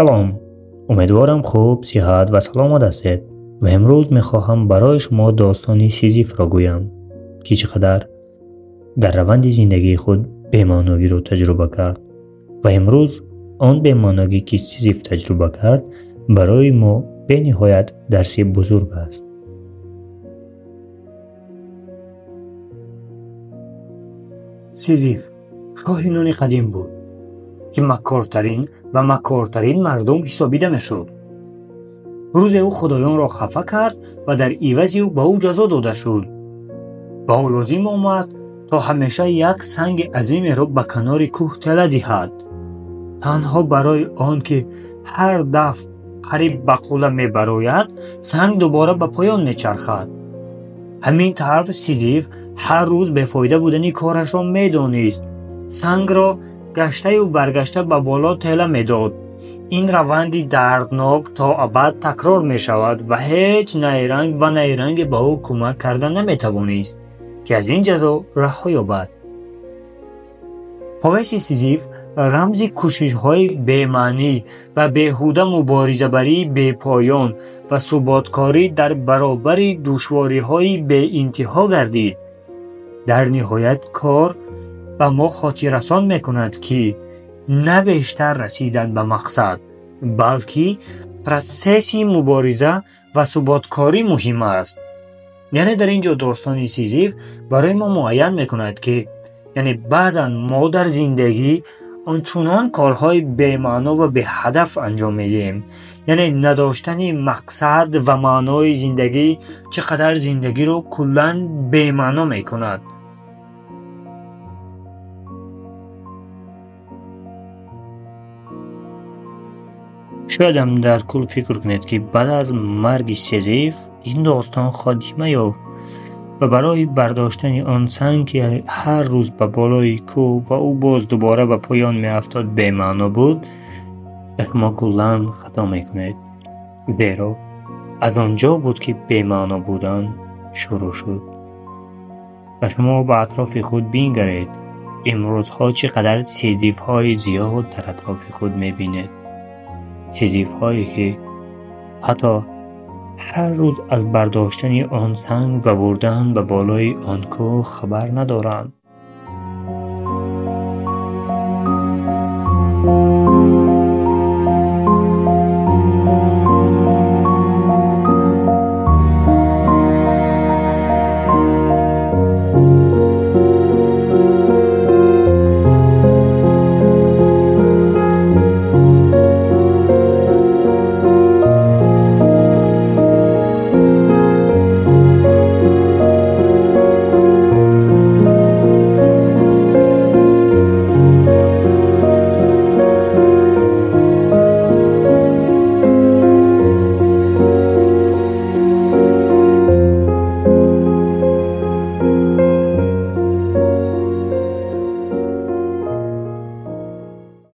Салом, умедворам хуб, сиҳат ва саломат ҳастед ва имрӯз мехоҳам барои шумо достони Сизифро гӯям, ки чӣ қадар дар раванди зиндагии худ бемаъногиро таҷриба кард ва имрӯз он бемаъногӣ, ки Сизиф таҷриба кард, барои мо бениҳоят дарси бузург аст. Сизиф шоҳи нони қадим буд, ки маккортарин ва маккортарин мардум ҳисобида мешуд. Рӯзе ӯ худоёнро хафа кард ва дар ивази ӯ ба ӯ ҷазо дода шуд. Ба ӯ лозим омад, то ҳамеша як санги азимеро ба канори кӯҳ тела диҳад, танҳо барои он ки ҳар дафъ қариб ба қулла мебарояд, санг дубора ба поён мечархад. Ҳамин тавр Сизиф ҳар рӯз бефоида будани корашро медонист. Сангро гаштаю баргашта ба боло тела медод. Ин раванди дарднок то абад такрор мешавад ва ҳеҷ найранг ва найранге ба ӯ кӯмак карда наметавонист, ки аз ин ҷазо раҳо ёбад. Повести Сизиф рамзи кӯшишҳои бемаънӣ ва беҳуда, муборизабарии бепоён ва суботкорӣ дар баробари душвориҳои беинтиҳо гардид. Дар ниҳоят кор ба мо хотиррасон мекунад, ки на бештар расидан ба мақсад, балки протсесси мубориза ва суботкорӣ муҳим аст. Яъне дар ин ҷо достони Сизиф барои мо муайян мекунад, ки яъне баъзан мо дар зиндагӣ ончунон корҳои бемаъно ва беҳадаф анҷом медиҳем. Яъне надоштани мақсад ва маънои зиндагӣ чӣ қадар зиндагиро куллан бемаъно мекунад. Шоядам дар кул фикр кунед, ки баъд аз марги Сизиф ин достон хотима ёфт ва барои бардоштани он санг, ки ҳар рӯз ба болои кӯҳ ва ӯ боз дубора ба поён меафтод, бемаъно буд, шумо куллан хато мекунед, зеро аз он ҷо буд, ки бемаъно будан шурӯъ шуд. Ва шумо ба атрофи худ бингаред, имрӯзҳо чӣ қадар Сизифҳои зиёд дар атрофи худ мебинед. Сизифҳое, ки ҳатто ҳар рӯз аз бардоштани он санг ва бурдан ба болои он кӯҳ хабар надоранд.